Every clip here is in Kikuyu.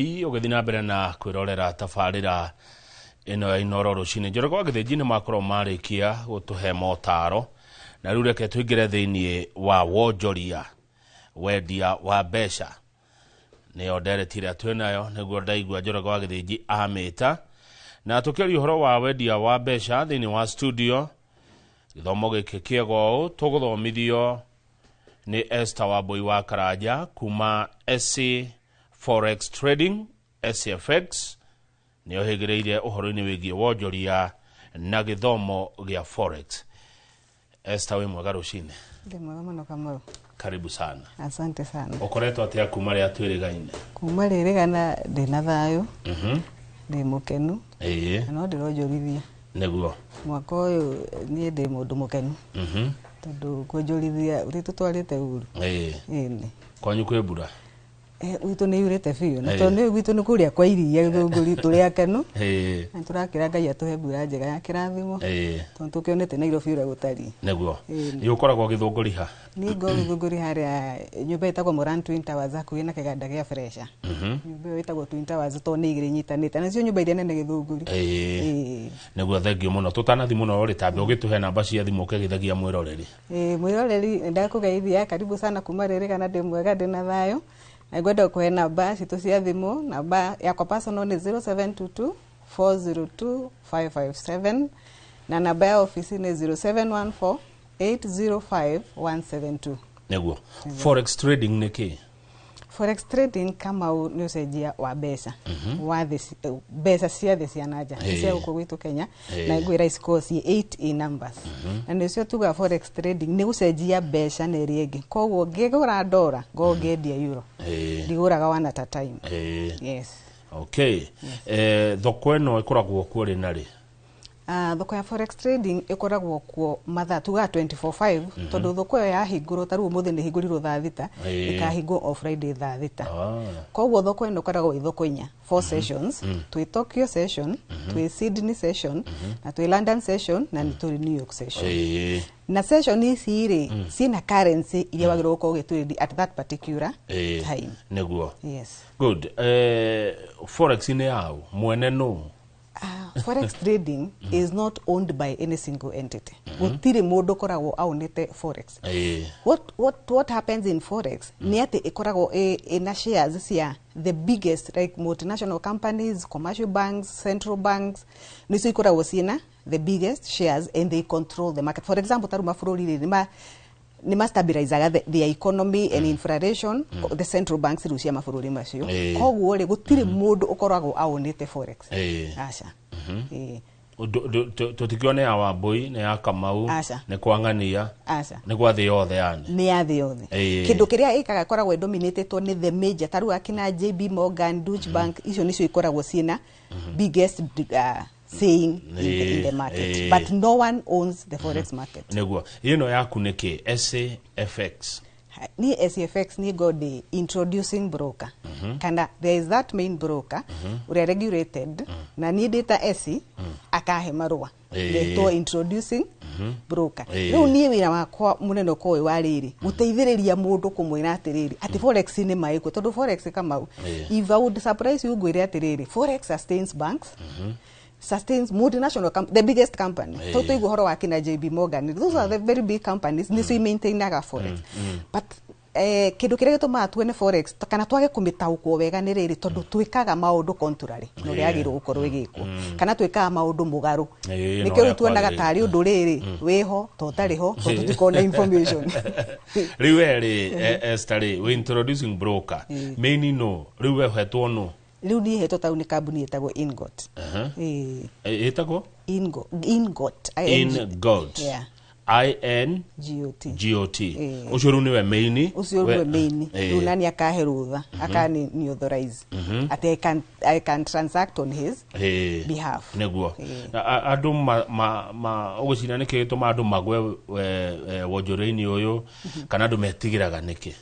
Ũgĩthiĩ na mbere na kwĩrorera tabarĩra ĩno ya Inoro rũcinĩ. Njoroge wa Gĩthĩnji nĩ makorwo marĩkia gũtũhe motaro, na rĩu reke tũingĩre thĩinĩ wa wonjoria, wendia wa mbeca, nĩyo ndereti ĩrĩa twĩnayo. Nĩguo ndaigua Njoroge wa Gĩthĩnji amĩta, na tũkĩaria ũhoro wa wendia wa mbeca thĩinĩ wa studio. Gĩthomo gĩkĩ kĩega ũũ tũgũthomithio nĩ Esther Wambui wa Karanja kuma SC Forex Trading, SFX, nĩyo hĩgĩrĩire ũhoro-inĩ wĩgiĩ wonjoria na gĩthomo gĩa forex. Esther, wĩ mwega rũcinĩ? Ndĩ mwega mũno, Kamau. Karibu sana. Asante sana. Ũkoretwo atĩa kuma rĩrĩa twĩrĩgaine? Kuma rĩrĩgana ndĩna thayũ, ndĩ mũkenu na no ndĩronjorithia. Mwaka ũyũ niĩ ndĩ mũndũ mũkenu tondũ kuonjorithia ũrĩtũtwarĩte uru. Ĩni. Kwanyu kwĩ mbura? Gwitũ nĩ yurĩte biũ, na tondũ nĩ gwitũ nĩ kũrĩa kwa iria Gĩthũngũri, tũrĩ akenu na tũrakĩra Ngai atũhe mbura njega ya kĩrathimo tondũ tũkĩonete Nairobi ũrĩa gũtariĩ. Nĩ ũkoragwo Gĩthũngũri ha? Niĩ ngoragwo Gĩthũngũri harĩa nyũmba ĩtagwo Moran Twin Towers, hakuhĩ na kĩganda gĩa Fresha. Nyũmba ĩyo ĩtagwo Twin Towers tondũ nĩ igĩrĩ inyitanĩte, na nĩcio nyũmba iria nene Gĩthũngũri. Nĩguo, thengiũ mũno. Tũtanathi mũno rĩ, tambe ũgĩtũhe namba cia thimũ ũkĩgeithagia mwĩroreri. Mwĩroreri, ndakũgeithia, karibu sana. Kuma rĩrĩgana ndĩ mwega, ndĩ na thayũ, na ngwenda kũhe namba citũ cia thimũ. Namba yakwa personal nĩ 0722 402 557, na namba ya ofici nĩ 0714 805 172. Nĩguo, forex trading nĩ kĩ? Forex trading, Kamau, nĩ ũcenjia wa mbeca wa thĩ mbeca cia thĩ cia nanja cia gũkũ gwitũ Kenya, na ngwĩra icikoragwo ciĩ 8 in numbers, na nĩcio tugaga forex trading nĩ gũcenjia mbeca na ĩrĩa ĩngĩ. Koguo ngĩgũra ndora ngorwo ngĩendia euro, ndigũraga one at a time. Yes. Okay, thoko ĩno ĩkoragwo kuo rĩ na rĩ? Thoko ya forex trading ĩkoragwo kuo mathaa tugaga 24/5, tondũ thoko ĩyo yahingũrwo, ta rĩu ũmũthĩ nĩ ĩhingũrirwo thaa 6, ĩkahingwo o Friday thaa 6. Koguo thoko ĩno ĩkoragwo ĩ thoko inya, four sessions. Twĩ Tokyo session, twĩ Sydney session, na twĩ London session, na nĩ tũrĩ New York session. Na session ici rĩ, ciĩna currency iria wagĩrĩirwo gũkorwo ũgĩtrade at that particular time. Yes. Good. Forex nĩ yaũ, mwene nũ? Forex trading is not owned by any single entity. Gũtirĩ mũndũ ũkoragwo aunĩte forex. What happens in forex nĩ atĩ ĩkoragwo ĩna shares cia the biggest, like multinational companies, commercial banks, central banks, nĩcio ikoragwo ciĩna the biggest shares and they control the market. For example, ta rĩu mabũrũri rĩ, nĩ mastabilizaga their economy and inflation, the central banks rĩu cia mabũrũri macio. Koguo rĩ, gũtirĩ mũndũ ũkoragwo aunĩte forex. Aca. Tũtikĩone ya Wambui, nĩ ya Kamau? Aca. Nĩ kwa ng'ania? Aca. Nĩ gwa thĩ yothe yani? Nĩ ya thĩ yothe. Kĩndũ kĩrĩa ĩkaga, ĩkoragwo ĩdominatĩtwo nĩ the major, ta rĩu akina JB Morgan, Deutsche Bank, icio nĩcio ikoragwo ciĩna biggest saying in the market, but no one owns the forex market. Nĩguo, ĩno yaku nĩ kĩ, SAFX? Niĩ SFX niĩ ngo ndĩ introducing broker, kana there is that main broker ũrĩa regulated, na niĩ ndĩ ta esi akahe marũa getwo introducing broker. Rĩu niĩ wĩra wakwa mũnene ũkorwo wĩ wa rĩrĩ, gũteithĩrĩria mũndũ kũmwĩra atĩrĩrĩ, atĩ forex nĩ maĩkuo, tondũ forex, Kamau, if I would surprise you ngwĩre atĩrĩrĩ, forex sustains banks, sustains multinational the biggest company. To tũigua ũhoro wa kina JB Morgan, those are the very big companies, nĩcio maintainaga forex. But kĩndũ kĩrĩa gĩtũmaga tuone forex kana twage kũmĩtaũkwo wega nĩ rĩrĩ, tondũ twĩkaga maũndũ contrary na ũrĩa yagĩrĩirwo gũkorwo ĩgĩkwo, kana twĩkaga maũndũ mũgarũ. Na Nĩkĩo rĩu ũrĩa tuonaga kwagĩrĩire. Tarĩ ũndũ rĩrĩ wĩho to ũtarĩ ho, tondũ tũtikoragwo na information. Rĩu we rĩ, Esther rĩ, wĩ introducing broker, main no rĩu we ũhetwo nũ? Rĩu niĩ hetwo tau nĩ kambuni ĩtagwo Ingot. Ĩtagwo? Ingot, I N G. Ingot. Yeah. I N G O T. G O T. Ũcio rĩu nĩwe main? Ũcio nĩwe main. Rĩu nani akahe rũtha, akani ni authorize atĩ I can transact on his behalf. Na andũ ma ũgũciria nĩkĩ gĩtũma andũ magwe wonjoria-inĩ ũyũ, kana andũ metigĩraga nĩkĩ?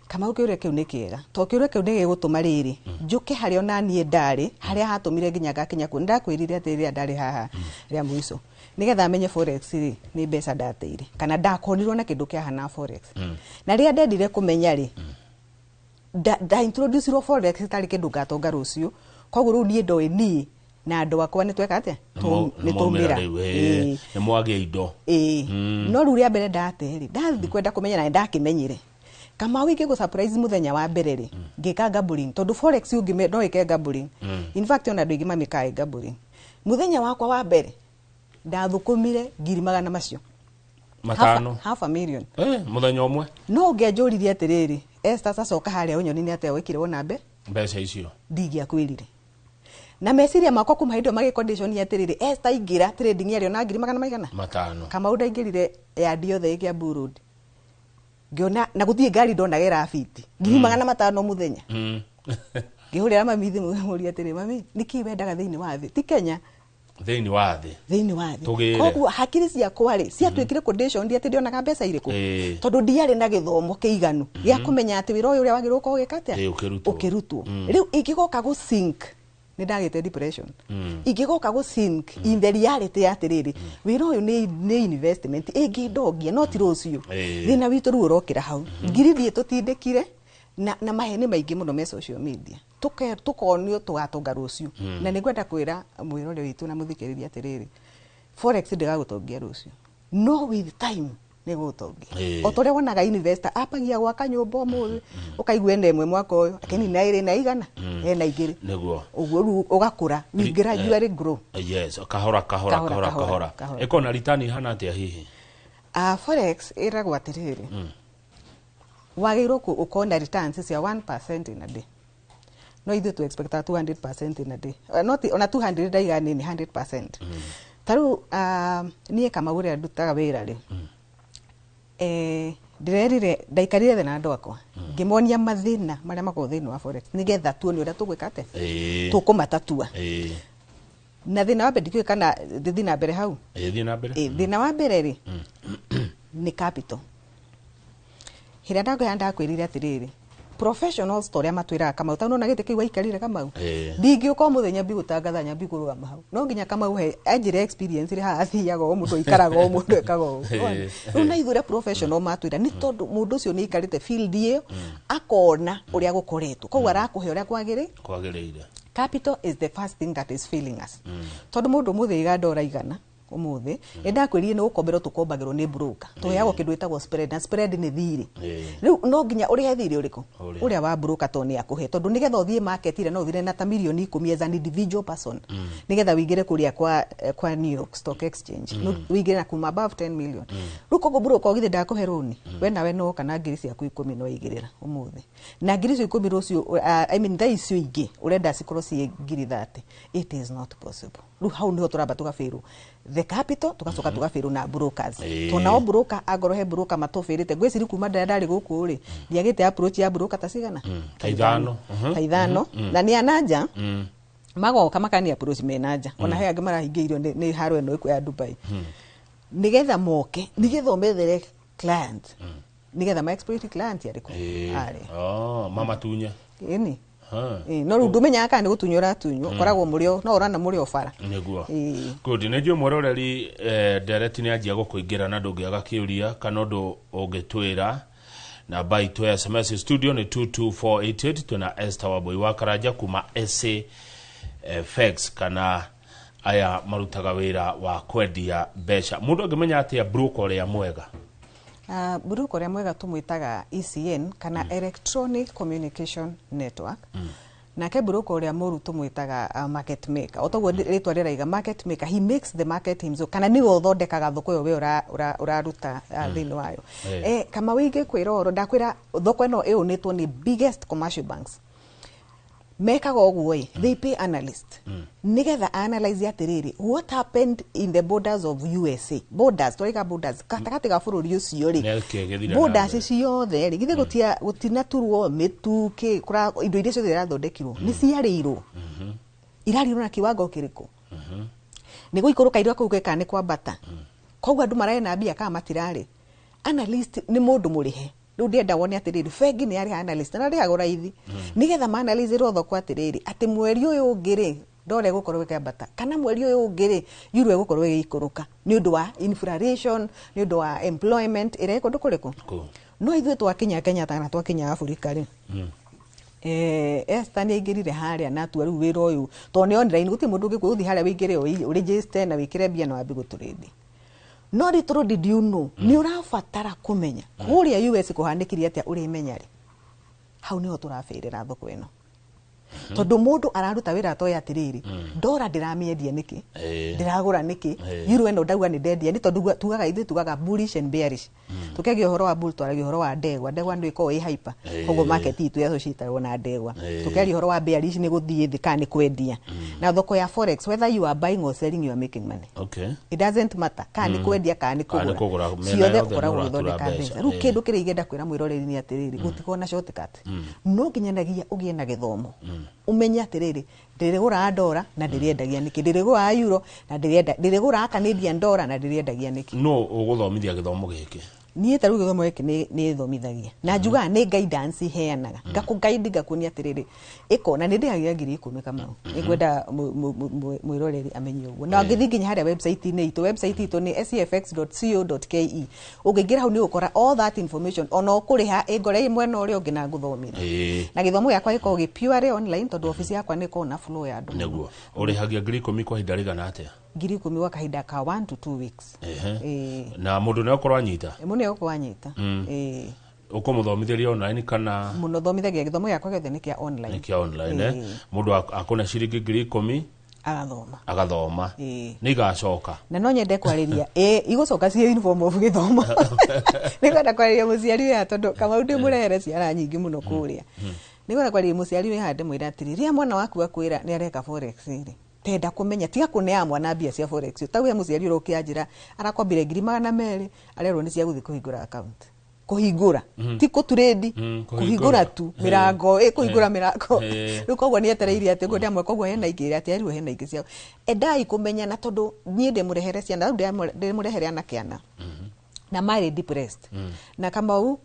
Kamau, kĩũria kĩu nĩ kĩega, to kĩũria kĩu nĩ gĩgũtũma rĩrĩ njũke harĩa ona niĩ ndarĩ, harĩa hatũmire nginya ngakinya kuo. Nĩndakwĩrire atĩ rĩrĩa ndarĩ haha rĩa mũico, nĩgetha menye forex rĩ, nĩ mbeca ndateire kana ndakorirwo na kĩndũ kĩahana forex, na rĩrĩa ndendire kũmenya rĩ, Nda introduce irwo forex itarĩ kĩndũ ngatonga rũciũ. Koguo rĩu niĩ ndoĩ niĩ na andũ akwa nĩ tweka atĩa? Nĩ twaumĩra. Ĩĩ. Nĩ mwagĩa indo. Ĩĩ, no rĩu rĩa mbere ndate rĩ, ndathiĩ kwenda kũmenya na nĩndakĩmenyire. Kamau, ingĩgũ surprise, mũthenya wa mbere rĩ, ngĩka gambling, tondũ forex ũngĩ no ĩke gambling. In fact, ona andũ aingĩ mamĩkaga ĩ gambling. Mũthenya wakwa wa mbere ndathũkũmire ngiri magana macio 500. Half a million. Eh, mũthenya ũmwe? No ũngĩanjũririe atĩrĩrĩ, "Esther, cacoka harĩa ũnyoni nĩ atĩa wekire wona mbe mbeca icio?" Ndingĩakwĩrire. Na meciria makwa kuma hĩndĩ ĩyo magĩcondition atĩrĩrĩ, "Esther, ingĩra trading ĩrĩa na ngiri magana maigana 500." Kamau, ndaingĩrire yandi yothe ĩ Kiambu Road, ngĩona na gũthiĩ ngari ndonaga ĩrabiti ngiri 500 mũthenya. Ngĩhũrĩra mami thimũ, ngĩmũria atĩrĩ, "Mami, nĩkĩ wendaga thĩinĩ wa thĩ ti Kenya?" Thĩinĩ wa thĩ. Thĩinĩ wa thĩ. Tũgĩre. Koguo hakiri ciakwa rĩ, ciatuĩkire conditioned atĩ ndionaga mbeca irĩkũ, tondũ ndiarĩ na gĩthomo kĩiganu gĩa kũmenya atĩ wĩra ũyũ ũrĩa wagĩrĩirwo gũkorwo ũgĩka atĩa. Ĩĩ, ũkĩrutwo. Ũkĩrutwo. Rĩu ingĩgoka gũ sink, nĩ ndagĩte depression, ingĩgoka gũ sink in the reality ya atĩrĩrĩ, wĩra ũyũ nĩ investment ĩngĩndongia no ti rũciũ. Thĩna witũ rĩu ũrokĩra hau ngiri thiĩ tũtindĩkire na maheni maingĩ mũno me social media. Tũkonio tũgatonga rũciũ, na nĩ ngwenda kwĩra mwĩrore witũ na mũthikĩrĩria atĩrĩrĩ, forex ndĩgagũtongia rũciũ, no with time nĩ gũgũtongia. O ta ũrĩa wonaga investor ambagia gwaka nyũmba ũmũthĩ, ũkaigua ena ĩmwe mwaka ũyũ, akĩnina na ĩrĩ na igana ena igĩrĩ. Ũguo rĩu ũgakũra, we gradually grow. Yes, kahora kahora. Kahora, kahora. Kahora, kahora. Kahora. Ĩkorwo na return ihana atĩa hihi? Forex ĩragwo atĩrĩrĩ, wagĩrĩirwo ũkorwo na returns cia 1% in a day, no ithuĩ tu expectaga 200% in a day. Not ona 200 ndaiga nini, 100%. Ta rĩu niĩ Kamau ũrĩa ndutaga wĩra rĩ, ndĩrerire ndaikarire thĩ na andũ akwa, ngĩmonia mathĩna marĩa makoragwo thĩinĩ wa forex, nĩgetha tuone ũrĩa tũgwĩka atĩa, tũkũmatatua. Na thĩna wa mbere, ndikĩũĩ kana ndĩthiĩ na mbere hau. Ĩĩ, thiĩ na mbere. Thĩna wa mbere rĩ, nĩ capital. Hĩrĩa ndakwĩra, ndakwĩrire atĩrĩrĩ, professionals ta ũrĩa matwĩraga, Kamau, ta nona gĩtĩ kĩu waikarire, Kamau, ndingĩũka o mũthenya mbi gũtangatha nyambi kũrũgama hau. No nginya Kamau he anjĩre experience ĩrĩ haha, athiaga o mũndũ, aikaraga o mũndũ, ekaga ũũ. Rĩu na ithuĩ ũrĩa professional matwĩra nĩ tondũ mũndũ ũcio nĩ aikarĩte field ĩyo, akona ũrĩa gũkoretwo, koguo arakũhe ũrĩa kwagĩrĩ kwagĩrĩire. Capital is the first thing that is failing us, tondũ mũndũ ũmũthĩ aiga ndora 100 ũmũthĩ, nĩ ndakwĩrire nĩ gũkomberwo tũkombagĩrwo nĩ broker, tũheagwo kĩndũ gĩtagwo spread, na spread nĩ thirĩ. Rĩu no nginya ũrĩhe thirĩ ũrĩkũ? Ũrĩa. Ũrĩa wa broker, tondũ nĩ akũhe, tondũ nĩgetha ũthiĩ market ĩrĩa no ũthire na ta mirioni 10 as an individual person, nĩgetha ũingĩre kũrĩa kwa New York Stock Exchange, ũingĩre na kuma above 10 million. Rĩu koguo broker ogithĩ ndakũhe rũni, we nawe no kana ngiri ciaku 10 no igĩrĩra ũmũthĩ, na ngiri icio 10 rũciũ, I mean, thaa icio ingĩ ũrenda cikorwo ciĩ ngiri 30. It is not possible. Rĩu hau nĩho tũramba tũgabĩrwo the capital, tũgacoka tũgabĩrwo na brokers. Tondũ nao broker, angorwo he broker matũbĩrĩte, ngwĩciri kuma ndarĩa ndarĩ gũkũ rĩ, ndiagĩte approach ya broker ta cigana? Ta ithano. Ta ithano, na nĩ ananja magoka makani approach mena nja, ona he angĩ marahingĩirio nĩ haro ĩno ĩkũ ya Dubai, nigetha moke, nigetha ũmethere client, nigetha ma exploit client arĩkũ arĩ. Oh, mamatunye. Ĩni. Ha. Ĩ, no rĩu ndũmenyaga kana nĩ gũtunywo ũratunywo, ũkoragwo mũrĩ no ũrana mũrĩ o bara. Nĩguo. Good, nĩ njũĩ mwĩroreri, ndereti nĩ anjia gũkũingĩra na ndũngĩaga kĩũria kana ũndũ ũngĩtwĩra. Namba itũ ya SMS studio nĩ 22488. Twĩna Esther Wambui wa Karanja kuma SA FX, kana aya marutaga wĩra wa kwendia mbeca. Mũndũ angĩmenya atĩa broker ũrĩa mwega? Broker ũrĩa mwega tũmwĩtaga ECN kana Electronic Communication Network. Nake broker ũrĩa mũru tũmwĩtaga market maker. O toguo rĩtwa rĩraiga, market maker, he makes the market himself, kana nĩwe ũthondekaga thoko ĩyo we ũraruta thĩinĩ wayo. Kama wĩingĩ kwĩra ũhoro, ndakwĩra thoko ĩno ĩũnĩtwo nĩ biggest commercial banks. Mekaga ũguo ĩ, they pay analyst nigetha analyze atĩrĩrĩ, what happened in the borders of USA, borders twaraiga borders gatagatĩ ga bũrũri ũcio rĩ, Nĩ kĩ gĩthire na borders mbere? Ciothe rĩ, githĩ gũtinaturwo mĩtu kĩ indo iria ciothe irathondekirwo nĩ ciarĩirwo, irarĩirwo na kiwango kĩrĩkũ, nĩ gũikũrũka iria kũu kana nĩ kwambata, koguo andũ mararĩ na mbia kana matirarĩ. Analyst nĩ mũndũ mũrĩhe. Rĩu ndĩrenda wone atĩrĩrĩ, bengi nĩ yarĩha analyst na arĩhagwo raithi, nĩgetha maanalyzĩrwo thoko atĩrĩrĩ, atĩ mweri ũyũ ũngĩ rĩ, ndora ĩgũkorwo ĩkĩambata, kana mweri ũyũ ũngĩ rĩ, euro ĩgũkorwo ĩgĩikũrũka nĩ ũndũ wa inflation, nĩ ũndũ wa employment ĩrĩa ĩ kũndũ kũrĩkũ. Kũ. No ithuĩ twakinya Kenya kana twakinya Afrika rĩ, Esther nĩ aingĩrire harĩa na atua rĩu wĩra ũyũ tondũ nĩ online, gũtirĩ mũndũ ũngĩkwĩra ũthiĩ harĩa wĩingĩre ũregister na wĩkĩre mbia na wambie gũtũrĩndi. No little did you know, nĩ ũrabatara kũmenya kũrĩa US kũhanĩkire atĩa, ũrĩmenya rĩ. Hau nĩho tũrabĩrĩra thoko ĩno, tondũ mũndũ araruta wĩra atoĩ atĩrĩrĩ, ndora ndĩramĩendia nĩkĩ, ndĩragũra nĩkĩ, euro ĩno ndauga nĩ ndendia nĩ tondũ tugaga, ithuĩ tugaga bullish and bearish. Tukĩaria ũhoro wa bull, twaragia ũhoro wa ndegwa. Ndegwa nĩ ĩkoragwo ĩ hyper, koguo market itũ yacio ciĩtagwo na ndegwa. Tukĩaria ũhoro wa bearish, nĩ gũthiĩ thĩ kana nĩ kwendia. Na thoko ya forex, whether you are buying or selling, you are making money. It doesn't matter kana nĩ kwendia kana nĩ Kana nĩ kũgũra, kũgũra, mĩena ciothe yothe ũkoragwo nĩ ũratura ũgĩthondeka mbeca. mbeca. Rĩu kĩndũ kĩrĩa ingĩenda kwĩra mwĩroreri nĩ atĩrĩrĩ, gũtikorwo na shortcut. No nginyanagia ũgĩe na gĩthomo, ũmenye atĩrĩrĩ, ndĩrĩgũraga ndora na ndĩrĩendagia nĩkĩ, ndĩrĩgũraga euro na ndĩrĩenda, ndĩrĩgũraga Canadian dollar na ndĩrĩendagia nĩkĩ. No ũgũthomithia gĩthomo gĩkĩ? Niĩ ta rĩu gĩthomo gĩkĩ nĩ thomithagia na njugaga nĩ guidance heanaga, ngakũ guide, ngakuonia atĩrĩrĩ, ĩko na nĩ ndĩhagia 10,000. Kamau, nĩ ngwenda mwĩroreri amenye ũguo. Na angĩthiĩ nginya harĩa website-inĩ itũ, website itũ nĩ scfx.co.ke, ũngĩingĩra hau nĩ ũgũkora all that information, ona ũkũrĩha ĩngore mwena ũrĩa ũngĩ na ngũthomithia. Na gĩthomo gĩakwa gĩkoragwo gĩ purely online, tondũ obici yakwa nĩ ĩkoragwo na flow ya andũ mũno. Nĩguo ũrĩhagia 10,000 kwa ihinda rĩigana atĩa? 10,000 gwa kahinda ka 1 to 2 weeks. Na mũndũ nĩ akorwo anyita? Mũndũ nĩ egũkorwo anyita. Ĩĩ. Ũkũmũthomithĩria online kana? Mũno, thomithagia, gĩthomo gĩakwa gĩothe nĩ kĩa online. Nĩ kĩa online, eh? Mũndũ akũne ciringi 10,000 agathoma. Agathoma. Nĩ igacoka? Na no nyende kwarĩria, ĩ igũcoka ciĩ in form of gĩthomo. Nĩ kwenda kwarĩria mũciari wĩha, tondũ Kamau ndĩmũrehere ciana nyingĩ mũno kũrĩa. Nĩ kwenda kwarĩria mũciari wĩha, ndĩmwĩre atĩrĩ, rĩrĩa mwana waku akwĩra nĩ areka forex rĩ, tenda kũmenya, tiga kũneaga mwana mbia cia forex. Tauge mũciari ũrĩa ũkĩanjĩra arakombire 200,000, arerwo nĩ cia gũthiĩ kũhingũra account, kũhingũra ti kũturĩndi, kũhingũra. Kũhingũra tu mĩrango, ĩ kũhingũra mĩrango. Rĩu koguo nĩ etereire atĩ ũguo ndĩamwe, koguo hena ingĩ atĩ arirwo, hena ingĩ ciao. Endai kũmenya, na tondũ niĩ ndĩmũrehere ciana rĩu, ndĩmũrehere anake ana na marĩ depressed, na Kamau,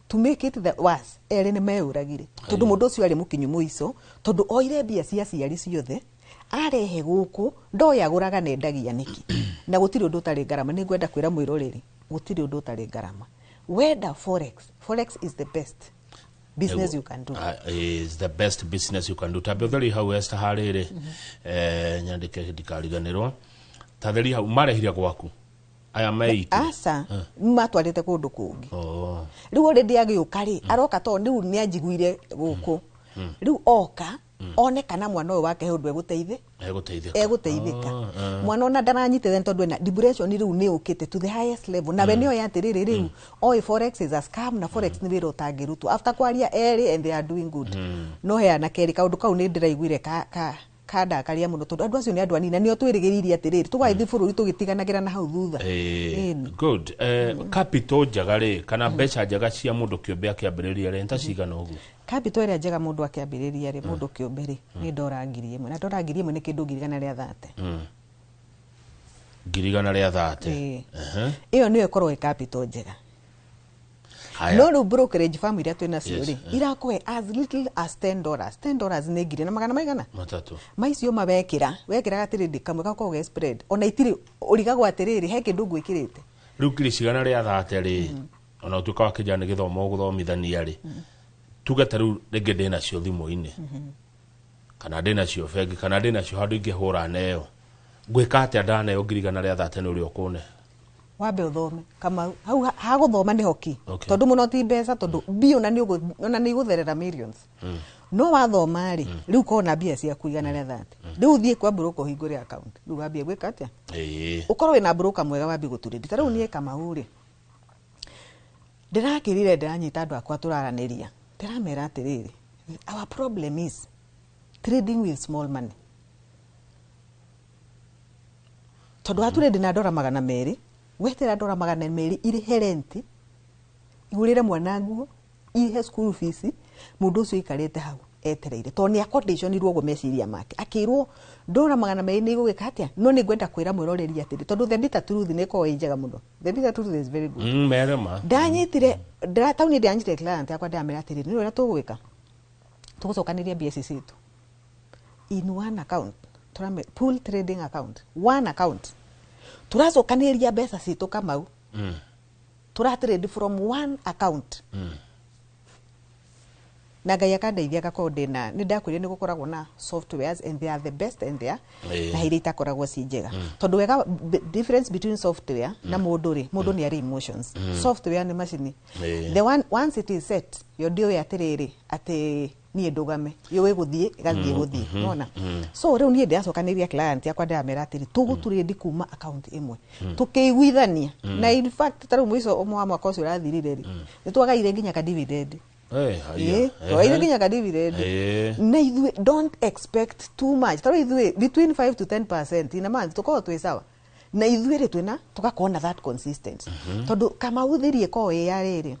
to make it the worse, erĩ nĩ meyũragire, tondũ mũndũ ũcio arĩ mũkinyu mũico, tondũ oire mbia cia ciari ciothe arehe gũkũ, ndoĩ agũraga na endagia nĩkĩ. Na gũtirĩ ũndũ ũtarĩ ngarama. Nĩ ngwenda kwĩra mwĩroreri, gũtirĩ ũndũ ũtarĩ ngarama. Wenda forex, forex is the best business you can do. Is the best business you can do. Tambe ũtheri hau, Esther, harĩrĩ nyandĩke ndikariganĩrwo. Tatheri hau, marehire gwaku aya meitire? Aca, matwarĩte kũndũ kũngĩ. Oh. Rĩu already agĩũka rĩ, aroka tondũ rĩu nĩ anjiguire gũkũ. Rĩu oka one kana mwana ũyũ wake he ũndũ egũteithĩ egũteithĩka. Egũteithĩka. Ah, ah. Mwana ona ndaranyitĩte tondũ ena depression rĩu nĩ ũkĩte to the highest level, nawe nĩ oĩ atĩrĩrĩ, rĩu oĩ forex is a scam na forex nĩ wĩra ũtangĩrutwo. After kwaria erĩ, and they are doing good. No heana kerĩ kaũndũ kau nĩ ndĩraiguire ka kandakaria mũno, tondũ andũ acio nĩ andũ anini na nĩo twĩrĩgĩrĩire atĩrĩrĩ, tũgagĩthiĩ bũrũri tũgĩtiganagĩra na hau thutha. Ĩni. Good. Capital njega rĩ, kana mbeca njega cia mũndũ kĩũmbe akĩambĩrĩria rĩ, nĩ ta cigana ũguo? Capital ĩrĩa njega mũndũ akĩambĩrĩria rĩ, mũndũ kĩũmbe rĩ, nĩ ndora 1,000. Na ndora 1,000 nĩ kĩndũ 130,000. 130,000. Ĩĩ. Ĩyo nĩyo ĩkoragwo ĩ capital njega. Haya. No rĩu brokerage firm iria twĩ nacio rĩ, irakũhe as little as $10. $10 nĩ ngiri na magana maigana matatu. Maicio ma wekĩra wekĩra gatĩrĩndĩ kamwe gakoragwo ge spread, ona itirĩ ũrigagwo atĩrĩrĩ, he kĩndũ ngwĩkĩrĩte. Rĩu ngiri cigana rĩa thate rĩ, ona ũtuĩka wakĩnjana nĩ gĩthomo ũgũthomithania rĩ, tuge ta rĩu rĩngĩ ndĩ nacio thimũ-inĩ, kana ndĩ nacio bengi, kana ndĩ nacio handũ ingĩhũra neo, ngwĩka atĩa ndaneo 130,000 nĩ ũrĩa ũkũne? Wambe ũthome, Kamau. Hau hagũthoma nĩho ki. Tondũ mũno ti mbeca, tondũ mbia ona ona nĩ igũtherera millions. No wathoma rĩ, rĩu kona mbia ciaku 130, rĩu ũthiĩ kwa broker ũhingũre account, rĩu wambie gwĩka atĩa? Ũkorwo wĩna broker mwega, wambie gũtũrĩndi. Ta rĩu niĩ Kamau rĩ, ndĩrakĩrire, ndĩranyita andũ akwa tũraranĩria, ndĩramera atĩrĩrĩ, our problem is trading with small money, tondũ waturĩndi na ndora 200, wetera ndora 200 irĩhe renti, igũrĩre mwana nguo, ihe school fees. Mũndũ ũcio aikarĩte hau etereire, tondũ nĩ aconditionirwo ũguo meciria make, akĩrwo ndora 200 nĩ igũgĩka atĩa. No nĩ ngwenda kwĩra mwĩroreri atĩrĩ, tondũ the bitter truth nĩ ĩkoragwo ĩ njega mũno, the bitter truth is very good. Mere ma. Ndanyitire tauni, ndanyitire client yakwa, ndamera atĩrĩrĩ, nĩ ũrĩa tũgwĩka, tũgũcokanĩria mbia ici citũ in one account. Tũrame pool trading account, one account, tũracokanĩrĩria mbeca citũ, Kamau, tũratrade from one account. Na Ngai akandeithia ngakorwo ndĩna, nĩ ndakwĩrire nĩ gũkoragwo na softwares and they are the best and they are na iria itakoragwo ci njega, tondũ wega difference between software na mũndũ rĩ, mũndũ nĩ arĩ emotions, software nĩ macini. The one, once it is set, yo ndĩũĩ atĩrĩrĩ atĩ niĩ ndũgame, yũĩ gũthiĩ ĩgathiĩ gũthiĩ nona. So rĩu niĩ ndĩracokanĩria client yakwa, ndĩramera atĩrĩ, tũgũtrade kuma account ĩmwe, tũkĩiguithania. Na in fact, ta rĩu mũico ũmwe wa mwaka ũcio ũrathirire rĩ, nĩ twagaire nginya ka dividend. Haya. Twagaire nginya ka dividend. Na ithuĩ don't expect too much. Ta rĩu ithuĩ between 5 to 10% in a month tũkorwo twĩ sawa. Na ithuĩ rĩ, twĩna tũgakorwo na that consistency, tondũ kamauthĩrie ko ĩ ya rĩrĩ,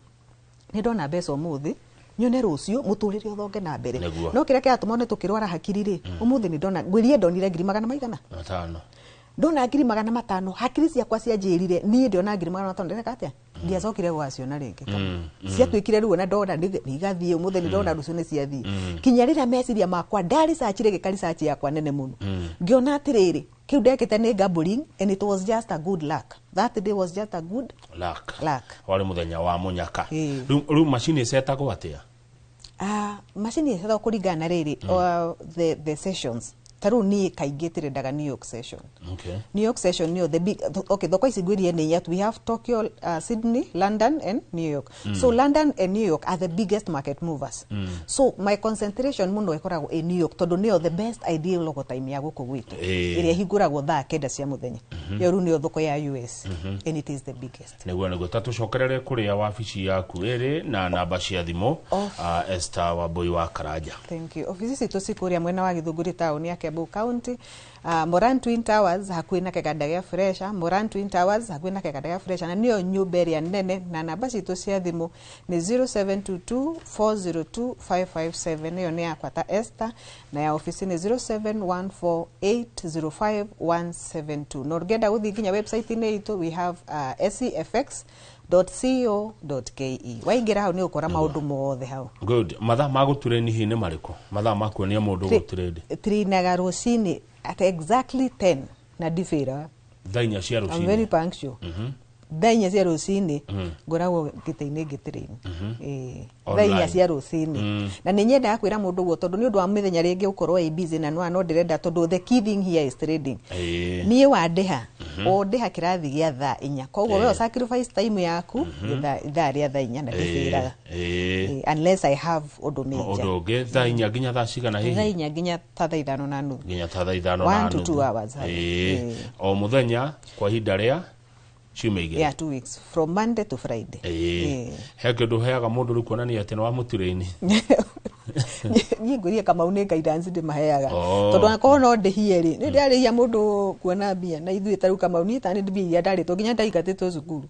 nĩ ndona mbeca ũmũthĩ, nyone rũciũ, mũtũrĩre ũthonge na mbere. No kĩrĩa kĩratũma nĩ tũkĩrwara hakiri rĩ, ũmũthĩ nĩ ndona, ngwĩrie ndonire ngiri magana maigana? Matano. Ndona 500,000, hakiri ciakwa cianjĩrire niĩ ndĩona 500,000 ndĩreka atĩa? Ndiacokire gũgaciona rĩngĩ. Ciatuĩkire rĩu ona ndona nĩ igathiĩ ũmũthĩ, nĩ ndona rũciũ nĩ ciathiĩ. Kinya rĩrĩa meciria makwa ndarisearchire, gĩka research yakwa nene mũno, ngĩona atĩrĩrĩ, kĩu ndekĩte nĩ gambling and it was just a good luck. That day was just a good luck. Luck. Warĩ mũthenya wa mũnyaka. Rĩu macini ĩcetagwo atĩa? Ah, macini ĩcetagwo kũringana na rĩrĩ, the sessions. Ta rĩu niĩ kaingĩ tĩrendaga New York session. New York session nĩyo the big. Okay, thoko ici ngwĩrie nĩ inya. We have Tokyo, Sydney, London and New York. So London and New York are the biggest market movers. So my concentration mũno ĩkoragwo ĩ New York, tondũ nĩyo the best ideal local time ya gũkũ gwitũ, ĩrĩa ĩhingũragwo thaa 9 cia mũthenya. Ĩyo rĩu nĩyo thoko ya US and it is the biggest. Nĩguo ta tũcokerere kũrĩa wabici yaku ĩrĩ na namba cia thimũ. Esther Wambui wa Karanja. Thank you. Ofici citũ ci kũrĩa mwena wa Gĩthũngũri, taũni ya Kiambu County, Moran Twin Towers, hakuhĩ na kĩganda gĩa Fresha. Moran Twin Towers, hakuhĩ na kĩganda gĩa Fresha, na nĩyo nyũmba ĩrĩa nene. Na namba citũ cia thimũ nĩ 0722 402 557. Ĩyo nĩ yakwa ta Esther, na ya ofici nĩ 0714 805 172. Na ũngĩenda gũthiĩ nginya website-inĩ itũ, we have secfx.co.ke. Waingĩra hau nĩ ũkora maũndũ mothe hau. Good. Mathaa ma gũtrade hihi nĩ marĩkũ, mathaa ma kuonia mũndũ gũtrade? Trinaga rũcinĩ at exactly 10 na ndibĩra. Thaa 4 cia I'm very rũcinĩ. punctual. Thaa 4 cia rũcinĩ ngoragwo gĩtĩ-inĩ ngĩtrain. Thaa 4 Online. cia rũcinĩ. Na nĩ nyendaga kwĩra mũndũ ũguo, tondũ nĩ ũndũ wa mĩthenya rĩngĩ gũkorwo ĩ busy na no ndĩrenda, tondũ the key thing here is trading. Niĩ wandĩha, ũndĩha kĩrathi gĩa thaa 4, koguo we sacrifice time yaku ithaa rĩa thaa 4 na ndibĩraga. Unless I have ũndũ major. Ũndũ ũngĩ. Thaa 4 nginya thaa cigana Thaa hihi? inya nginya ta thaa 5:30. Nginya ta thaa 5 One na to nuthu. two hours hau. O mũthenya kwa ihinda rĩa ciumia 2? Yeah, 2 weeks from Monday to Friday. He kĩndũ ũheaga mũndũ rĩu kuonania atĩ nĩ wa mũturĩini? Niĩ ngwĩrie, Kamau, nĩ guidance ndĩmaheaga. Oh. Tondũ akorwo no ndĩhie rĩ, nĩ ndĩrarĩhia mũndũ kuona mbia na ithuĩ. Ta rĩu, Kamau, niĩ tani mbia iria ndarĩtwo nginya ndaingatĩtwo cukuru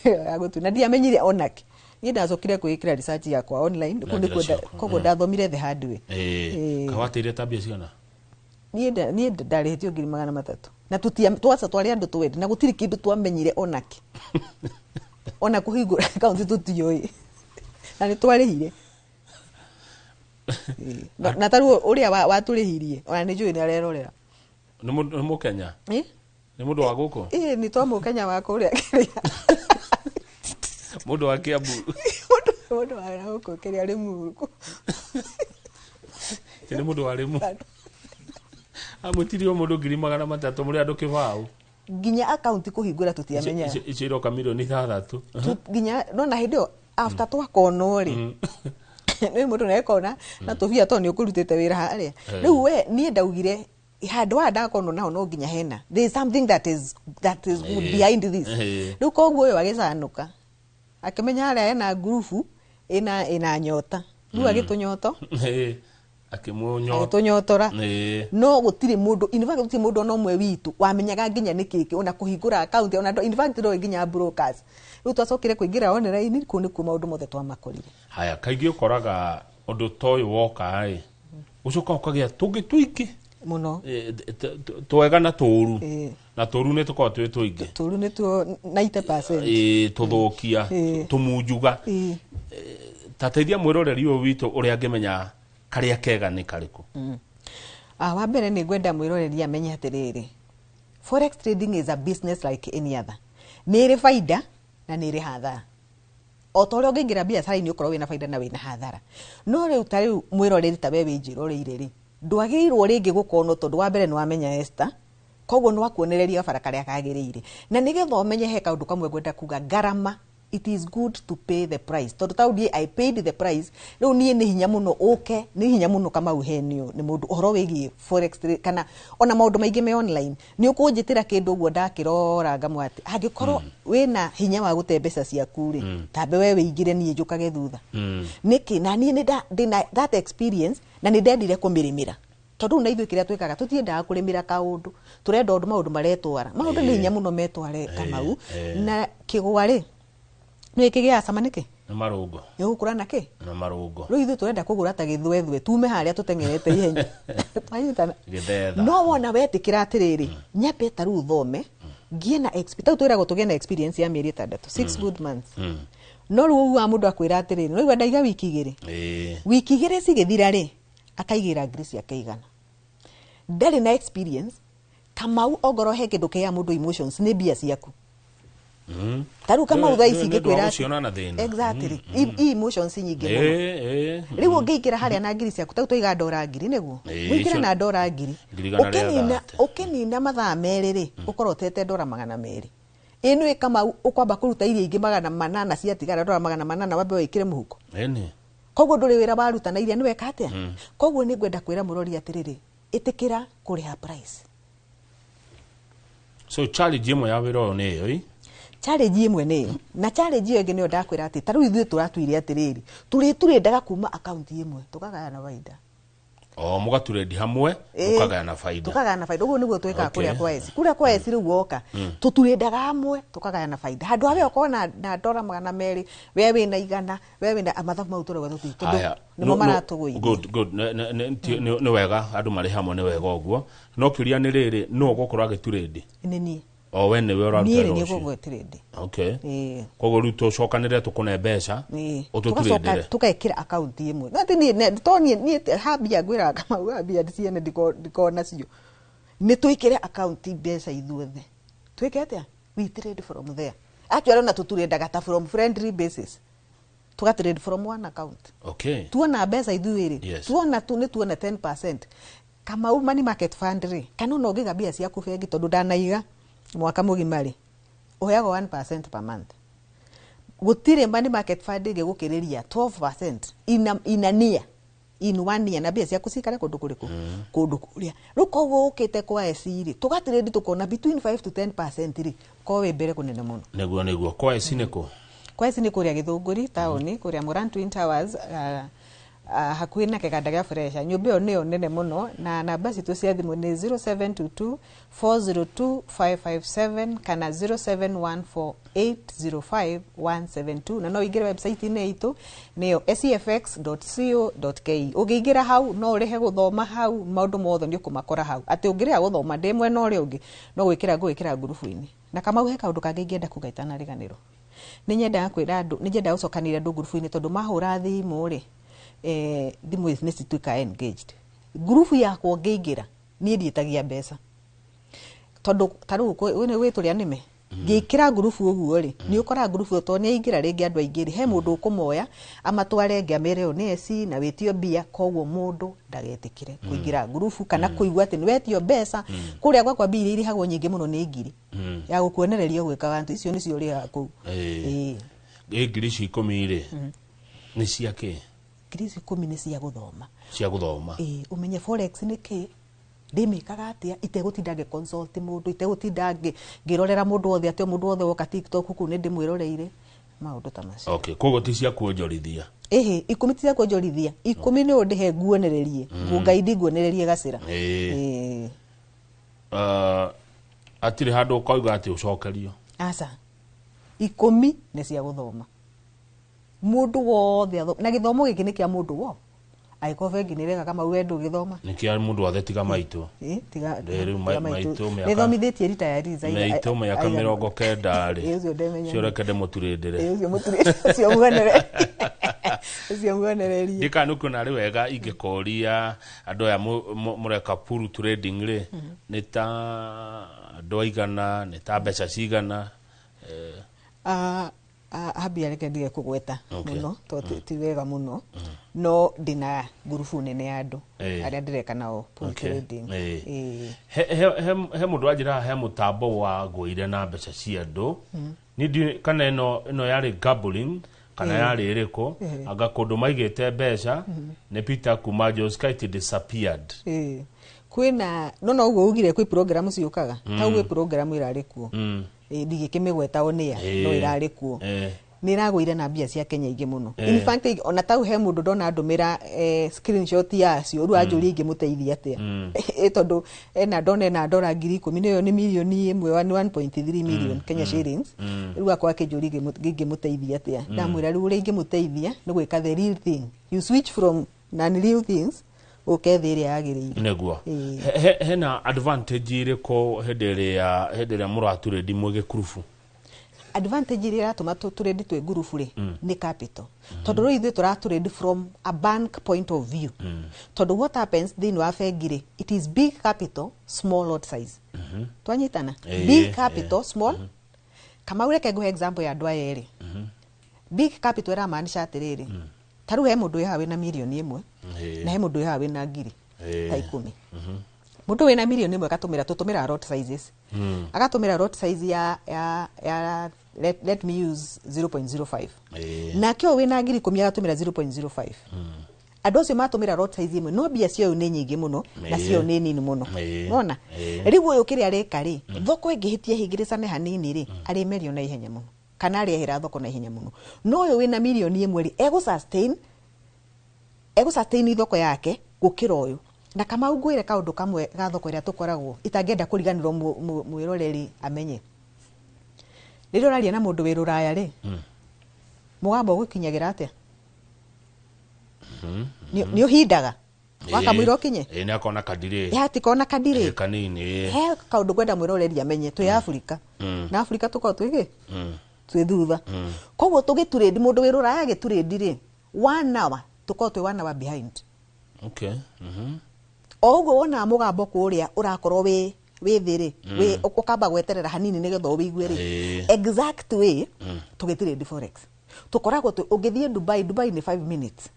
ya gũtu na ndiamenyire onake. Niĩ ndacokire kwĩĩkĩra research yakwa online kũu Na njĩra nĩkuo ciaku. koguo ndathomire the hard way. Kawateire ta mbia cigana? Niĩ ndarĩhĩtio 300,000 na tũtia twaca twarĩ andũ twende na gũtirĩ kĩndũ twamenyire onake, ona kũhingũra akaunti tũtiũĩ, na nĩ twarĩhire. Na tarĩu ũrĩa watũrĩhirie, ona nĩ njũĩ nĩ arerorera. Nĩ mũkenya? Ĩ? Nĩ mũndũ wa gũkũ? Ĩ, nĩ twamũkenya wa kũrĩa kĩrĩa. Mũndũ wa Kiambu? Mũndũ wa gũkũ kĩrĩa Rĩmuru. Nĩ mũndũ wa Rĩmu amũtirie mũndũ 300,000, mũrĩ andũ kĩbaũ. Nginya akaunti kũhingũra tũtiamenyaga. Icio iroka mirioni 6. Nginya nona hĩndĩ ĩyo after twakonwo rĩ, nĩ mũndũ nekona na tũbia to nĩ ũkũrutĩte wĩra harĩa. Rĩu we niĩ ndaugire handũ haha ndakonwo naho no nginya hena, there is something that is good behind this. Rĩu koguo ũyũ agĩcanũka akĩmenya harĩa hena ngurubu ĩna nyota, rĩu agĩtũnyoto. Akĩmũnyota. Agĩtũnyotora. No gũtirĩ mũndũ, in fact gũtirĩ mũndũ ona ũmwe witũ wamenyaga nginya nĩ kĩkĩ, ona kũhingũra account ona in fact ndoĩ nginya brokers. Rĩu twacokire kũingĩra online, kũu nĩkuo maũndũ mothe twamakorire. Haya, kaingĩ ũkoraga ũndũ ta ũyũ woka ĩ, ũcoka ũkagĩa tũngĩ tũingĩ mũno. Twega na tũũru. Na tũũru nĩ tũkoragwo twĩ tũingĩ. Tũru nĩtuo 90%. Tũthũkia, tũmunjuga. Ta teithia mwĩroreri ũyũ witũ ũrĩa angĩmenya karĩa kega nĩ karĩkũ. Ah, wa mbere nĩ ngwenda mwĩroreri amenye atĩrĩrĩ, forex trading is a business like any other. Nĩ ĩrĩ baida na nĩ ĩrĩ hathara. O ta ũrĩa ũngĩingĩra biacara-inĩ ũkorwo wĩna baida na wĩna hathara. No rĩu ta rĩu mwĩroreri ta we wĩnjĩroreire rĩ, ndwagĩrĩirwo rĩngĩ gũkonwo tondũ wa mbere nĩ wamenya Esther, koguo nĩ wakuonereria gabara karĩa kagĩrĩire. Na nĩgetha ũmenye he kaũndũ kamwe ngwenda kuga, ngarama, it is good to pay the price, tondũ tau niĩ I paid the price. Rĩu niĩ nĩ hinya mũno ũke, nĩ hinya mũno Kamau henio nĩ mũndũ ũhoro wĩgiĩ forex trade, kana ona maũndũ maingĩ me online. Nĩ ũkũnjĩtĩra kĩndũ ũguo ndakĩrora ngamwe atĩ angĩkorwo wĩna hinya wa gũte mbeca ciaku rĩ, tambe we wĩingĩre, niĩ njũkage thutha. Nĩkĩ? Na niĩ ndĩna that experience na nĩ ndendire kũmĩrĩmĩra, tondũ rĩu na ithuĩ kĩrĩa twĩkaga tũtiendaga kũrĩmĩra kaũndũ, tũrenda ũndũ maũndũ maretwara. Maũndũ nĩ hinya mũno metware, Kamau. Na kĩgwa rĩ, nĩ kĩgĩaga cama nĩkĩ? Nĩ marũngo. Nĩ ũgũkũra na kĩ? Na marũngo. Rĩu ithuĩ tũrenda kũgũra ta gĩthwethwe, tume harĩa tũteng'erete ihenya. Twanyitana? Gĩthetha. No wona wetĩkĩra atĩrĩrĩ, nyambe ta rĩu thome ngĩe na tau twĩragwo tũgĩe na experience ya mĩeri 6, 6 good months. No rĩu ũguaga mũndũ akwĩra atĩrĩrĩ, no igua ndaiga wiki 2. Wiki 2 cigĩthira rĩ, akaigĩra ngiri ciake 100, ndarĩ na experience. Kamau, ongorwo he kĩndũ kĩheaga mũndũ emotions nĩ mbia ciaku. Ta rĩu Kamau, thaa ici Nĩ ũndũ wa ingĩkwĩra gũciona na thĩna. Exactly. I emotions nyingĩ mũno. Rĩu ũngĩingĩra harĩa na ngiri ciaku, tau twaiga ndora 1,000 nĩguo ũingĩre na ndora 1,000, Ngiri igana rĩa ũkĩnina thate. ũkĩnina mathaa 2 rĩ, ũkorwo ũtete ndora 200. Ĩno ĩ Kamau, ũkwamba kũruta iria ingĩ 800 ciatigara, ndora 800 wambe wĩkĩre mũhuko. Koguo ndũrĩ wĩra waruta na iria nĩ weka atĩa. Koguo nĩ ngwenda kwĩra mũrori atĩrĩrĩ, ĩtĩkĩra kũrĩha price. So challenge ĩmwe ya wĩra ũyũ nĩ ĩyo ĩ? Challenge ĩmwe nĩ ĩyo, na challenge ĩyo ĩngĩ nĩyo ndakwĩra atĩ ta rĩu ithuĩ tũratuire atĩrĩrĩ, tũrĩendaga kuma akaunti ĩmwe tũkagayana baida. O mũgaturedi hamwe, mũkagayana baida. Tukagayana baida. Ũguo nĩguo twĩkaga kũrĩa kwa esi. Kũrĩa kwa esi rĩu woka tũturĩndaga hamwe tũkagayana baida, handũ ha we ũkorwo na ndora 200, we wĩna 100, we wĩna mathabu mau tũrauga tũti tondũ Haya, nĩmo maratũgũithia. Good, good. Nĩ wega andũ marĩ hamwe, nĩ wega ũguo, no kĩũria nĩ rĩrĩ, nũ ũgũkorwo agĩturĩndi? Nĩ niĩ. O we nĩwe ũraruta Niĩ wĩra nĩ niĩ ũcio? gũgwetirĩndi. Okay, koguo rĩu tũcokanĩrĩre tũkũne mbeca, ũtũturĩndĩre. Tũgekĩra akaunti ĩmwe. No atĩ niĩ to niĩ ha mbia ngwĩraga Kamau, ha mbia ciene ndiko nacio, nĩ tũikĩre akaunti mbeca ithuothe, twĩke atĩa? We trade from there. Actually ona tũturĩndaga ta from friendly basis, tuga trade from one account. Tuona mbeca ithuĩ rĩ, tuona tu nĩ tuona 10%, Kamau, money market fund rĩ, kana ona ũngĩiga mbia ciaku bengi, tondũ ndanaiga mwaka mũgima rĩ, ũheagwo 1% per month. Gũtirĩ money market fund ĩngĩ gũkĩrĩria 12% in a year, in one year, na mbia ciaku cikare kũndũ kũrĩkũ? Kũndũ kũrĩa. Rĩu koguo ũkĩte kwa eci rĩ, tũgatrade tũkona between 5 to 10% rĩ, ko wĩ mbere kũnene mũno. Nĩguo kwa eci nĩkũ? Kwa eci nĩ kũrĩa Gĩthũngũri taũni, kũrĩa Moran Twin Towers, hakuhĩ na kĩganda gĩa Fresha. Nyũmba ĩyo nĩyo nene mũno, na namba citũ cia thimũ nĩ 0722 402 557 kana 0714 805 172, na no ũingĩre website-inĩ itũ nĩyo secfx.co.ke. Ũngĩingĩra hau no ũrĩhe gũthoma hau, maũndũ mothe nĩ ũkũmakora hau, atĩ ũngĩrĩha gũthoma ndĩ mwena ũrĩa ũngĩ no gwĩkĩra ngũgwĩkĩra ngurubu-inĩ. Na Kamau, he kaũndũ kangĩ ingĩenda kuga itanariganĩrwo. Nĩ nyendaga kwĩra andũ, nĩ nyendaga gũcokanĩria andũ ngurubu-inĩ, tondũ mahũra thimũ rĩ, thimũ nĩ cituĩkaga engaged. Ngurubu yakwa ũngĩingĩra, niĩ ndiĩtagia mbeca, tondũ ta rĩu gwĩ tũrĩa nĩme ngĩkĩra ngurubu ũguo rĩ, nĩ ũkoraga ngurubu ĩyo tondũ nĩ aingĩra rĩngĩ andũ aingĩ rĩ, he mũndũ ũkũmoya amatware ĩngĩ amere ũyũ nĩ eci na wĩtio mbia. Koguo mũndũ ndagetĩkĩre kũingĩra ngurubu kana kũigua atĩ nĩ wetio mbeca. Kũrĩa gwakwa mbia iria irĩhagwo nyingĩ mũno nĩ 1,000 ya gũkuonereria gwĩkaga ntũ icio nĩcio ũrĩhaga kũu. Ĩ ngiri ici 10 rĩ, nĩ cia kĩ? Ngiri icio 10 nĩ cia gũthoma. Cia gũthoma. Ĩĩ, ũmenye forex nĩ kĩ, ndĩmĩkaga atĩa, itegũtinda ngĩ consult mũndũ, itegũtinda ngĩrorera mũndũ wothe, atĩ o mũndũ wothe woka TikTok kũu nĩ ndĩmwĩroreire, maũndũ ta macio. Okay, koguo ti cia kuonjorithia? Ĩhĩ, 10 ti cia kuonjorithia, 10 nĩ ũndĩhe nguonererie, ngũngaidi nguonererie gacĩra. Ĩĩ. Atirĩ handũ ũkauga atĩ ũcokerio? Aca, 10 nĩ cia gũthoma, mũndũ wothe na gĩthomo gĩkĩ nĩ kĩa mũndũ wo angĩkorwo bengi nĩ ĩrega. Kamau, we ndũgĩthoma? Nĩ kĩa mũndũ wothe tiga maitũ. Ĩ, tiga Rĩ, rĩu tiga maitũ. Maitũ Nĩthomithĩtie retirees maitũ mĩaka 90 rĩ. Ĩ, ũcio ndemenya. Cio reke ndĩmũturĩndĩre. Ĩ, ũcio mũturĩ, ũcio muonererie, ũcio muonererie. Ndikana nĩ kuona arĩ wega ingĩkoria andũ aya mũreka Puru Trading rĩ, nĩ ta andũ aigana, nĩ ta mbeca cigana? Ah, Ambia reke ndige kũgweta Okay. mũno tondũ ti wega mũno, no ndĩna ngurubu nene ya andũ arĩa ndĩreka nao pool trading. Ĩĩ. He mũndũ wanjĩra he mũtambo wa ngũire na mbeca cia andũ. Niĩ ndiũĩ kana ĩno yarĩ gambling kana yarĩ ĩrĩkũ. Anga kũndũ maigĩte mbeca nĩ Peter kuma Joska, it disappeared. Ĩĩ. Kwĩna no ũguo ugire kwĩ program ciũkaga ta ũguo, program ĩrarĩ kuo. Ĩĩ, ndigĩkĩmĩgweta o nĩa, no ĩrarĩ kuo. Nĩ ĩragũire na mbia cia Kenya ingĩ mũno. In fact, ona tau he mũndũ ndona ndũmĩra screenshot yacio, rĩu anjũria ingĩmũteithia atĩa. Ĩ tondũ ena ndona ena ndora 10,000, nĩyo nĩ mirioni 1, nĩ 1.3 million Kenya shillings. Rĩu akwa akĩnjũria ingĩmũteithia atĩa. Ndamwĩra rĩu ũrĩa ingĩmũteithia nĩ gwĩka the real thing, you switch from non real things ũke thĩ ĩrĩa yagĩrĩire. Nĩguo. Ĩĩ. Hena advantage ĩrĩkũ hĩndĩ ĩrĩa mũraturĩndi mwĩ gĩkurubu? Advantage iria iratũma tũredi twĩ ngurubu rĩ, nĩ capital, tondũ rĩu ithuĩ tũratũredi from a bank point of view, tondũ what happens thĩinĩ wa bengi rĩ, it is big capital, small lot size. Twanyitana? Big capital, small. Kamau, reke nguhe example ya andũ aya erĩ. Big capital ĩramaanisha atĩrĩrĩ, ta rĩu he mũndũ wĩ haha wĩna mirioni 1 na he mũndũ wĩ haha wĩna ngiri ta 10. Mũndũ wĩna mirioni 1 agatũmĩra, tũtũmĩra lot sizes, agatũmĩra lot size ya let me use 0.05. Nake ũyũ wĩna 10,000 agatũmĩra 0.05. Andũ acio matũmĩra lot size ĩmwe, no mbia cia ũyũ nĩ nyingĩ mũno na cia ũyũ nĩ nini mũno. Nona rĩu ũyũ kĩrĩa areka rĩ, thoko ĩngĩhĩtia hingĩrĩcane hanini rĩ, arĩmerio na ihenya mũno kana arĩehera thoko na ihenya mũno. No ũyũ wĩna mirioni 1 rĩ, egũ sustain thoko yake gũkĩra ũyũ. Na Kamau, ngwĩre kaũndũ kamwe ga thoko ĩrĩa tũkoragwo itangĩenda kũriganĩrwo mwĩroreri amenye. Rĩrĩa ũraria na mũndũ wĩ rũraya rĩ, mũgambo ũgũkinyagĩra atĩa? Nĩ ũhindaga wakamwĩra ũkinye. Ĩĩ, nĩ akona kadirĩ. Hatikona kadirĩ. Kanini, ĩĩ. He kaũndũ ngwenda mwĩroreri amenye. Twĩ Afrika na Afrika tũkoragwo twĩ twĩ thutha, koguo tũgĩturĩndi, mũndũ wĩ rũraya agĩturĩndi rĩ, one hour tũkoragwo twĩ one hour behind. O ũguo wonaga mũgambo kũrĩa ũrakorwo wĩ thĩ rĩ, ũkamba gweterera hanini nĩgetha ũwĩigue rĩ. Exact way tũgĩtirĩndi forex tũkoragwo ũngĩthiĩ Dubai, Dubai nĩ 5 minutes,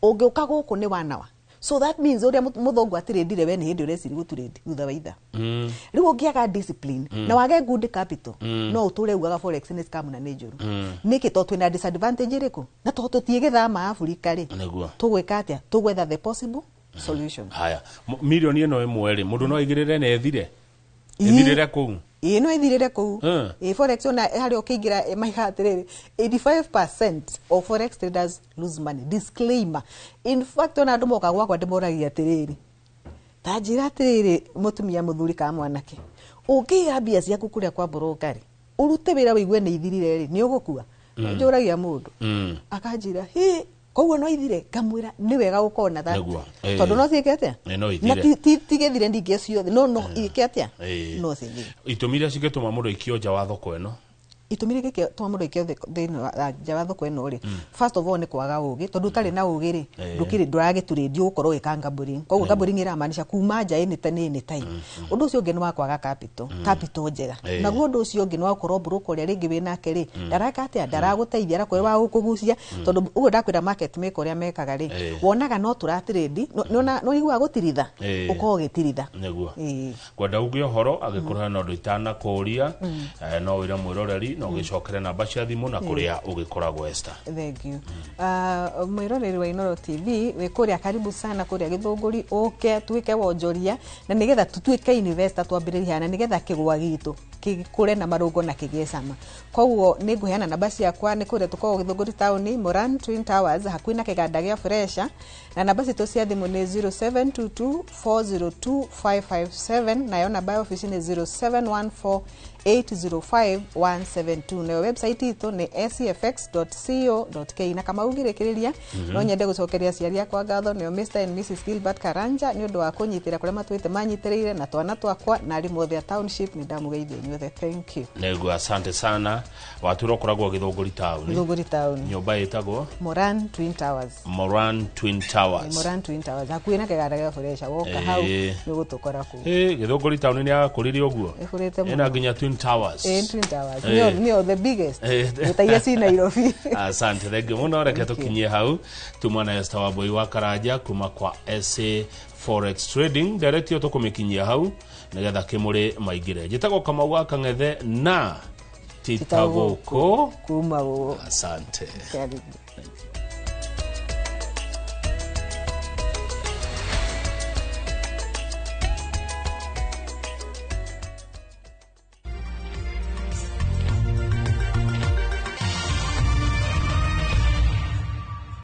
ũngĩũka gũkũ nĩ one hour. So that means ũrĩa mũthũngũ atirĩndire, we nĩ hĩndĩ ũreciri gũturĩndi thutha wa ithaa. Rĩu ũngĩaga discipline na wage good capital, no ũtũre ugaga forex nĩ scam na nĩ njũru. Nĩkĩ? Tondũ twĩna disadvantage ĩrĩkũ? Na tondũ tũtiĩ gĩthama Afrika rĩ, tũgwĩka atĩa? Tũgwetha the possible solution. Haya, mirioni ĩno ĩmwe rĩ, mũndũ no aigĩrĩre na ĩthire ĩthirĩre kũu? Ĩĩ, no ĩthirĩre kũu. Ĩĩ, forex ona harĩa ũkĩingĩra, maiga atĩrĩrĩ, 85% of forex traders lose money. Disclaimer, in fact ona andũ moka gwakwa ndĩmoragia atĩrĩrĩ, ta njĩra atĩrĩrĩ, mũtumia, mũthuri kana mwanake, ũngĩiga mbia ciaku kũrĩa kwa broker rĩ, ũrute wĩra wĩigue nĩ ithirire rĩ, nĩ ũgũkua? Njũragia mũndũ, akanjĩra hĩ, koguo no ithire. Ngamwĩra nĩ wega gũkorwo na that, tondũ no ciĩke atĩa? No Na ithire. ti gĩthire ndingĩ ciothe, no ike atĩa? No cithire. Itũmi iria cingĩtũma mũndũ aikio nja wa thoko ĩno? Itũmi iria ingĩtũma mũndũ aikio thĩinĩ wa nja wa thoko ĩno rĩ, first of all nĩ kwaga ũgĩ, tondũ ũtarĩ na ũgĩ rĩ, ndũkĩrĩ ndũragĩturĩndio gũkorwo ũgĩka gambling. Koguo gambling ĩramaanisha kuma nja any time. Ũndũ ũcio ũngĩ nĩ wa kwaga capital njega. Naguo ũndũ ũcio ũngĩ nĩ wa gũkorwo broker ũrĩa rĩngĩ wĩ nake rĩ, ndareka atĩa, ndaragũteithia, arakorwo wa gũkũgucia, tondũ ũguo ndakwĩra market maker ũrĩa mekaga rĩ, wonaga no tũratrade, no iguaga gũtiritha, ũkorwo ũgĩtiritha. Kwenda uge ũhoro angĩkorwo hena ũndũ itanakũria, no wĩre mwĩroreri na ũgĩcokere namba cia thimũ na kũrĩa ũgĩkoragwo, Esther. Thank you. Mwĩroreri wa Inooro TV wĩ kũrĩa, karibu sana kũrĩa Gĩthũngũri, ũke tuĩke wonjoria na nĩgetha tũtuĩke investor, twambĩrĩrie na nĩgetha kĩgwa gitũ gĩkũre na marũngo na kĩgĩe cama. Koguo nĩ ngũheana namba ciakwa. Nĩ kũrĩa tũkoragwo Gĩthũngũri taũni, Moran Twin Towers, hakuhĩ na kĩganda gĩa Fresha, na namba citũ cia thimũ nĩ 0722 402 557, nayo namba ya ofici nĩ 0714 805 172, nayo website itũ nĩ acfx.co.ke. Na Kamau, ngĩrĩkĩrĩria, no nyende gũcokeria aciari akwa ngatho, nĩo Mr and Mrs Gilbert Karanja, nĩ ũndũ wa kũnyitĩra kũrĩa matwĩte manyitĩrĩire, na twana twakwa na arimũ othe a township. Nĩ ndamũgeithia inyuothe, thank you. Nĩguo, asante sana. Watwĩra ũkoragwo Gĩthũngũri taũni? Gĩthũngũri taũni. Nyũmba ĩtagwo? Moran Twin Towers. Moran Twin Towers. Moran Twin Towers, hakuhĩ na kĩganda gĩa Fresha. Woka hau nĩ ũgũtũkora kũu. Gĩthũngũri taũni nĩ yakũrire ũguo? Ĩkũrĩte Ĩna mũno. nginya Twin Twin Towers. Twin Towers. Nĩyo the biggest. Ta iria ci Nairobi. Asante, thengiũ mũno. Reke Thank you. tũkinyie hau. Tuma na Esther Wambui wa Karanja kuma kwa SA Forex Trading. Nderetio tũkũmĩkinyia hau nĩgetha kĩmũrĩ maingĩre. Njĩtagwo Kamau wa Kang'ethe na tita gũkũ kuma gũkũ. Asante. Karibu. Thank you.